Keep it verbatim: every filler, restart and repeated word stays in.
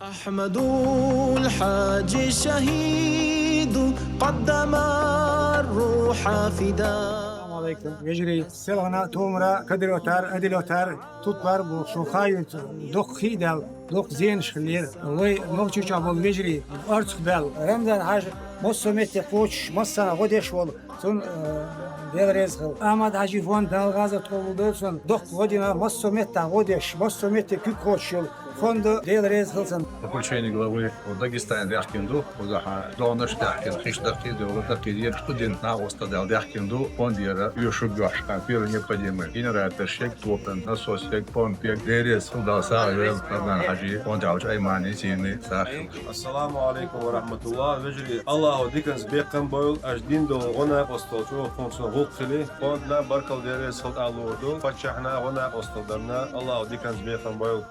أحمد الحاج شهيد قدم الروح فداء. Салам алейкум, вежарий. Селгана, Томара, Кадир-Отар, Адил-Отар, Тутлар бу шуха юнт, доккхий дал, доккх зенаш хилер. Вай Нохчийча бол вежарий, арцх бел. Рамзан-Хьажа, массо метте кхочуш, массана гӀо деш вол. Цун, э, Дела реза хил. Ахьмад-Хьажи фонд налгӀаза тхо вулда цун. Доккха гӀо дина, массо метта гӀо деш, массо метте куьг кхочуш йол. Фонда Дела реза хил цун. Заключение главы. Дагестан даьхкина ду, узахьа догӀанаш даьхкина, хиш даккхий, догӀа даккхий, дера студент накъостал даьхкина ду, фонд яра, оьшург йош, первый необходимый, генератор шек, топан, насос шек, помп шек, Дела реза хил, Дала сагӀа вел, Рамзан-Хьажи, фонд Хьажи Аймани, Сини, сагӀа. Ассаламу алейкум ва рахматуллах. Вежарий, Аллаху диканца бекхам бойла, аш дин долу гӀо накъостал чӀогӀа функцион гӀуллакх хили. Фондна баркал, Дела реза хил алур ду. Паччахьна гӀо накъостал дарна Аллаху диканца бекхам бойла.